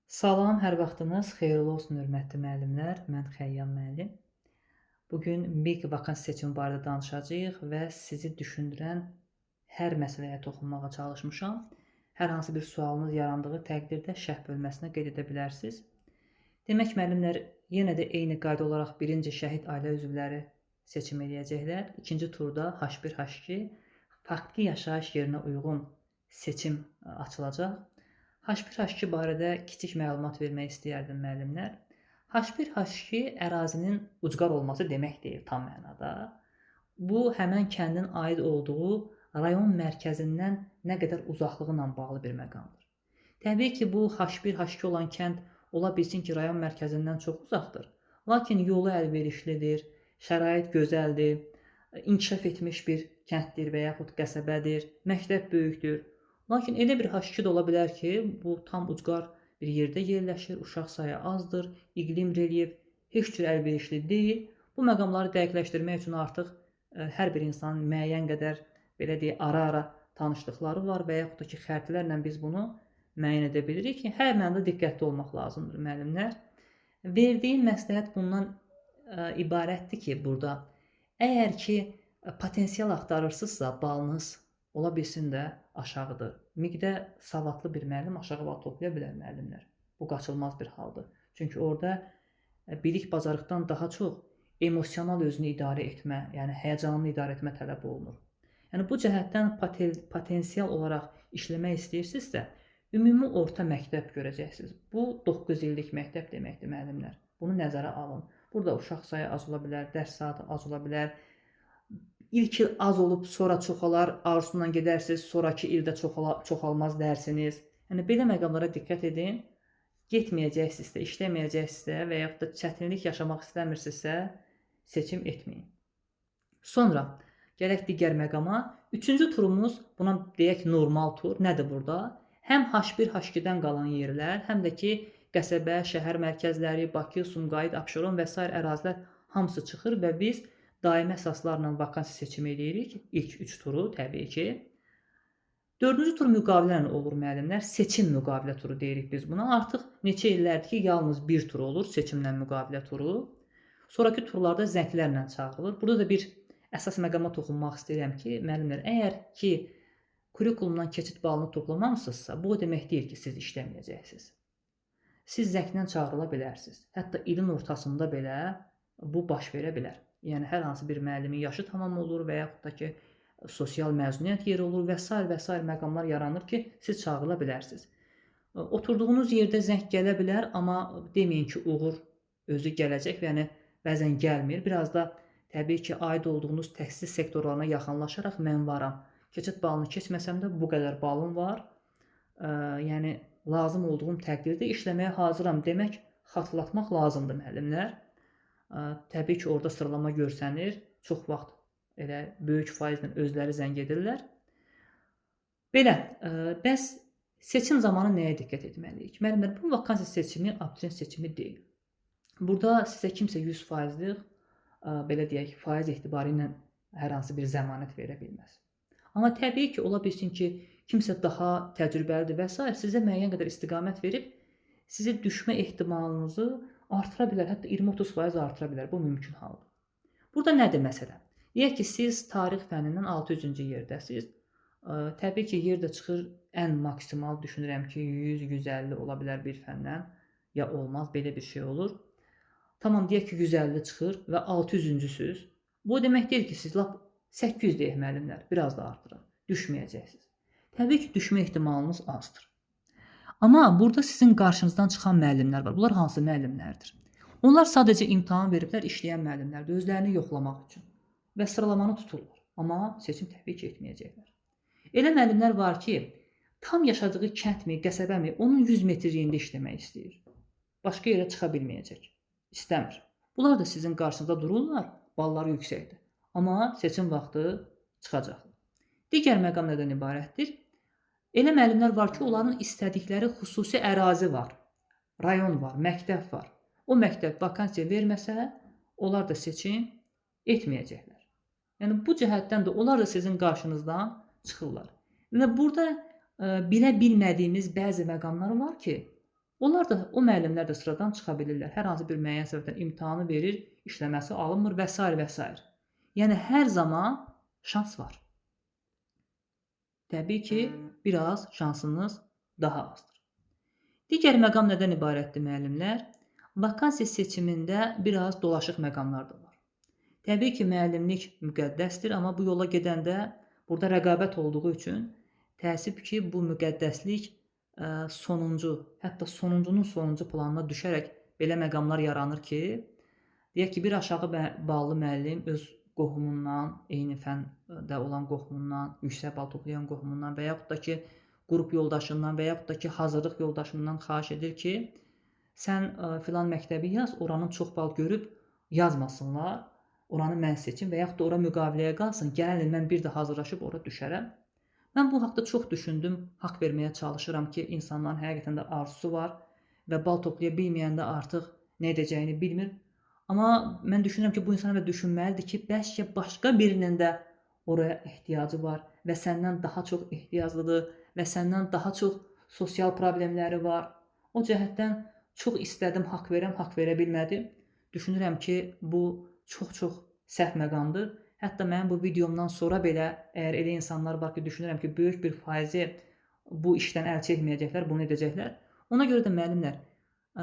Salam, hər vaxtınız xeyirli olsun, hörmətli müəllimlər. Mən Xəyyam müəllim. Bu gün MİQ vakansiya seçimi barədə danışacağıq və sizi düşündürən hər məsələyə toxunmağa çalışmışam. Hər hansı bir sualınız yarandığı təqdirdə şərh bölməsinə qeyd edə bilərsiniz. Demək, müəllimlər, yenə də eyni qayda olaraq birinci şəhid ailə üzvləri seçim eləyəcəklər. İkinci turda H1, H2 faktiki yaşayış yerinə uyğun seçim açılacaq. H1, H2 barədə kiçik məlumat vermək istəyərdim müəllimlər. H1, H2 ərazinin ucqar olması demək deyil tam mənada. Bu, həmən kəndin aid olduğu rayon mərkəzindən nə qədər uzaqlığı ilə bağlı bir məqamdır. Təbii ki, bu H1, H2 olan kənd ola bilsin ki, rayon mərkəzindən çox uzaqdır. Lakin yolu əlverişlidir, şərait gözəldir, inkişaf etmiş bir kənddir və yaxud qəsəbədir, məktəb böyükdür. Lakin elə bir H2 də ola bilər ki, bu tam ucqar bir yerdə yerləşir, uşaq sayı azdır, iqlim relyef heç cür əlverişli deyil. Bu məqamları dəqiqləşdirmək üçün artıq hər bir insanın müəyyən qədər, belə deyək, ara-ara tanışlıqları var və yaxud da ki, xəritələrlə biz bunu müəyyən edə bilirik ki, hər mənada diqqətli olmaq lazımdır müəllimlər. Verdiyim məsləhət bundan ibarətdir ki, burada əgər ki, potensial axtarırsınızsa, balınız ola bilsin də aşağıdır. MİQ-də savadlı bir müəllim aşağı bal toplaya bilər müəllimlər. Bu qaçılmaz bir haldır. Çünki orada bilik bacarıqdan daha çox emosional özünü idarə etmə, yəni həyəcanını idarə etmə tələb olunur. Yəni bu cəhətdən potensial olaraq işləmək istəyirsinizsə, ümumi orta məktəb görəcəksiniz. Bu 9 illik məktəb deməkdir müəllimlər. Bunu nəzərə alın. Burada uşaq sayı az ola bilər, dərs saatı az ola bilər. İlk il az olub, sonra çoxalar, arzusundan gedərsiniz, sonrakı ildə çoxalmaz dərsiniz. Yəni belə məqamlara diqqət edin. Getməyəcəksinizsə, işləməyəcəksinizsə və yaxud da çətinlik yaşamaq istəmirsinizsə, seçim etməyin. Sonra gələk digər məqama. Üçüncü turumuz, buna deyək normal tur. Nədir burada? Həm H1, H2-dən qalan yerlər, həm də ki, qəsəbə, şəhər mərkəzləri, Bakı, Sumqayıt, Abşeron və sair ərazilər hamısı çıxır və biz daimi əsaslarla vakansiya seçimi eləyirik. İlk 3 turu təbii ki. Dördüncü tur müqavilə ilə olur müəllimlər. Seçim müqavilə turu deyirik biz buna. Artıq neçə illərdir ki, yalnız bir tur olur, seçimlə müqavilə turu. Sonrakı turlarda zənglərlə çağırılır. Burada da bir əsas məqama toxunmaq istəyirəm ki, müəllimlər, əgər ki, kurikulumdan keçid balını toplamamışsınızsa, bu o demək deyil ki, siz işləməyəcəksiniz. Siz zənglə çağırıla bilərsiniz. Hətta ilin ortasında belə bu baş verə bilər. Yəni, hər hansı bir müəllimin yaşı tamam olur və yaxud da ki, sosial məzuniyyət yeri olur və sair və sair məqamlar yaranır ki, siz çağırıla bilərsiniz. Oturduğunuz yerdə zəng gələ bilər, amma deməyin ki, uğur özü gələcək, yəni bəzən gəlmir. Biraz da təbii ki, aid olduğunuz təhsil sektorlarına yaxınlaşaraq mən varam. Keçid balını keçməsəm də bu qədər balım var. Yəni, lazım olduğum təqdirdə işləməyə hazıram demək, xatırlatmaq lazımdır müəllimlər. Təbii ki, orada sıralama görsənir. Çox vaxt elə böyük faizlə özləri zəng edirlər. Belə, bəs seçim zamanı nəyə diqqət etməliyik? Müəllimlər, bu vakansiya seçimi abituriyent seçimi deyil. Burada sizə kimsə 100%lik, belə deyək, faiz etibarı ilə hər hansı bir zəmanət verə bilməz. Amma təbii ki, ola bilsin ki, kimsə daha təcrübəlidir və s. sizə müəyyən qədər istiqamət verib, sizi düşmə ehtimalınızı artıra bilər, hətta 20-30% artıra bilər. Bu mümkün haldır. Burada nədir məsələ? Deyək ki, siz tarix fənnindən 600-cü yerdəsiniz. Təbii ki, yer də çıxır ən maksimal düşünürəm ki, 100-150 ola bilər bir fəndən, ya olmaz, belə bir şey olur. Tamam, deyək ki, 150 çıxır və 600-cüsüz. Bu o demək deyil ki, siz lap 800 deyək müəllimlər, biraz da artıraq, düşməyəcəksiniz. Təbii ki, düşmə ehtimalınız azdır. Amma burada sizin qarşınızdan çıxan müəllimlər var. Bunlar hansı müəllimlərdir? Onlar sadəcə imtahan veriblər, işləyən müəllimlərdir, özlərini yoxlamaq üçün və sıralamanı tuturlar. Amma seçim təbii ki, etməyəcəklər. Elə müəllimlər var ki, tam yaşadığı kəndmi, qəsəbəmi, onun 100 metrliyində işləmək istəyir. Başqa yerə çıxa bilməyəcək, istəmir. Bunlar da sizin qarşınızda dururlar, balları yüksəkdir. Amma seçim vaxtı çıxacaqlar. Digər məqam nədən ibarətdir? Elə müəllimlər var ki, onların istədikləri xüsusi ərazi var, rayon var, məktəb var. O məktəb vakansiya verməsə, onlar da seçim etməyəcəklər. Yəni, bu cəhətdən də onlar da sizin qarşınızdan çıxırlar. Və burada bilə bilmədiyimiz bəzi məqamlar var ki, Onlar da, o müəllimlər də sıradan çıxa bilirlər. Hər hansı bir müəyyən səbəbdən imtahanı verir, işləməsi alınmır və s. və s. Yəni, hər zaman şans var. Təbii ki, biraz şansınız daha azdır. Digər məqam nədən ibarətdir müəllimlər? Vakansiya seçimində biraz dolaşıq məqamlar da var. Təbii ki, müəllimlik müqəddəsdir, amma bu yola gedəndə burada rəqabət olduğu üçün təəssüf ki, bu müqəddəslik sonuncu, hətta sonuncunun sonuncu planına düşərək belə məqamlar yaranır ki, deyək ki, bir aşağı ballı müəllim öz qohumundan, eyni fəndə olan qohumundan, yüksək bal toplayan qohumundan və yaxud da ki, qrup yoldaşından və yaxud da ki, hazırlıq yoldaşından xahiş edir ki, sən filan məktəbi yaz, oranın çox bal görüb yazmasınlar, oranı mən seçim və yaxud da ora müqaviləyə qalsın, gələn il mən bir də hazırlaşıb ora düşərəm. Mən bu haqda çox düşündüm, haqq verməyə çalışıram ki, insanların həqiqətən də arzusu var və bal toplaya bilməyəndə artıq nə edəcəyini bilmir. Amma mən düşünürəm ki, bu insan da düşünməlidir ki, bəlkə başqa birinin də oraya ehtiyacı var və səndən daha çox ehtiyaclıdır və səndən daha çox sosial problemləri var. O cəhətdən çox istədim, haqq verəm, haqq verə bilmədim. Düşünürəm ki, bu çox-çox səhv məqamdır. Hətta mənim bu videomdan sonra belə, əgər elə insanlar var ki, düşünürəm ki, böyük bir faizi bu işdən əl çəkməyəcəklər, bunu edəcəklər. Ona görə də müəllimlər,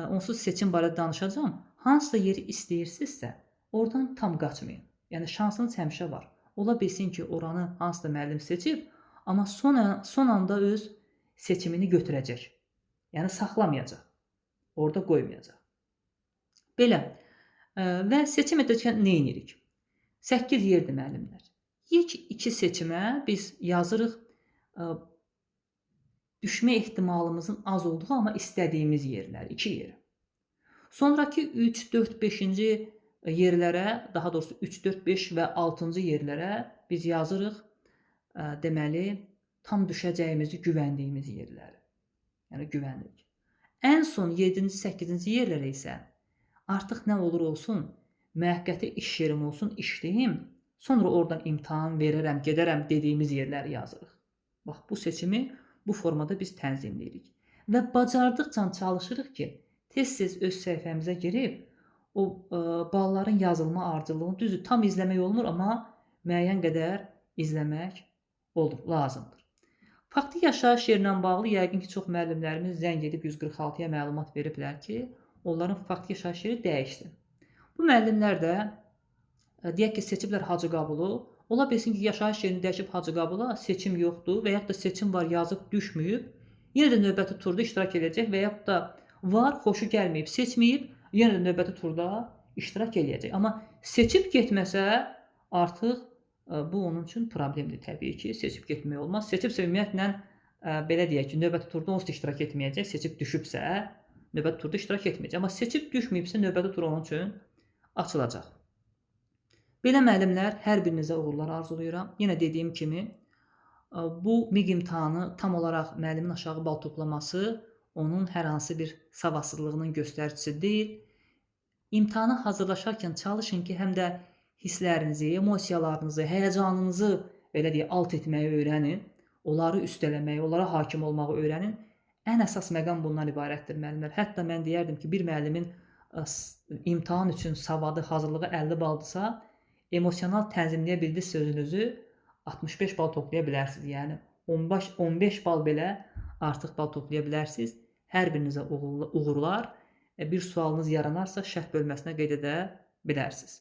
onsuz seçim barədə danışacağam. Hansısa yeri istəyirsinizsə, oradan tam qaçmayın. Yəni, şansınız həmişə var. Ola bilsin ki, oranı hansısa müəllim seçib, amma son anda öz seçimini götürəcək. Yəni, saxlamayacaq. Orada qoymayacaq. Belə. Və seçim edərkən nə edirik? 8 yerdir müəllimlər. İlk 2 seçimə biz yazırıq düşmə ehtimalımızın az olduğu, amma istədiyimiz yerlər, 2 yerə. Sonraki 3, 4, 5-ci yerlərə, daha doğrusu 3, 4, 5 və 6-cı yerlərə biz yazırıq, deməli, tam düşəcəyimizi güvəndiyimiz yerləri. Yəni, güvənirik. Ən son 7-ci, 8-ci yerlərə isə artıq nə olur olsun, müvəqqəti iş yerim olsun, işləyim, sonra oradan imtahan verərəm, gedərəm dediyimiz yerləri yazırıq. Bax, bu seçimi bu formada biz tənzimləyirik. Və bacardıqca çalışırıq ki, tez-tez öz səhifəmizə girib, o balların yazılma ardıcıllığını, düzdür, tam izləmək olmur, amma müəyyən qədər izləmək olur, lazımdır. Faktiki yaşayış yerinə bağlı yəqin ki, çox müəllimlərimiz zəng edib 146-ya məlumat veriblər ki, onların faktiki yaşayış yeri dəyişsin. Bu müəllimlər də, deyək ki, seçiblər Hacıqabulu. Ola bilsin ki, yaşayış yerini dəyişib Hacıqabula, seçim yoxdur və yaxud da seçim var, yazıb düşməyib. Yenə də növbəti turda iştirak edəcək və yaxud da var, xoşu gəlməyib, seçməyib, yenə də növbəti turda iştirak eləyəcək. Amma seçib getməsə, artıq bu onun üçün problemdir təbii ki, seçib getmək olmaz. Seçibsə ümumiyyətlə, belə deyək ki, növbəti turda onsuz da iştirak etməyəcək, seçib düşübsə, növbəti turda iştirak etməyəcək. Amma seçib düşməyibsə, növbəti tur onun üçün açılacaq. Belə müəllimlər, hər birinizə uğurlar arzulayıram. Yenə dediyim kimi, bu MİQ imtahanı tam olaraq müəllimin aşağı bal toplaması onun hər hansı bir savadsızlığının göstəricisi deyil. İmtahana hazırlaşarkən çalışın ki, həm də hisslərinizi, emosiyalarınızı, həyəcanınızı belə deyək, alt etməyi öyrənin. Onları üstələməyi, onlara hakim olmağı öyrənin. Ən əsas məqam bundan ibarətdir müəllimlər. Hətta mən deyərdim ki, bir müəllimin imtahan üçün savadı, hazırlığı 50 baldısa, emosional tənzimləyə bildinizsə özünüzü 65 bal toplaya bilərsiniz. Yəni 15 bal belə artıq bal toplaya bilərsiniz. Hər birinizə uğurlar. Bir sualınız yaranarsa şərh bölməsinə qeyd edə bilərsiniz.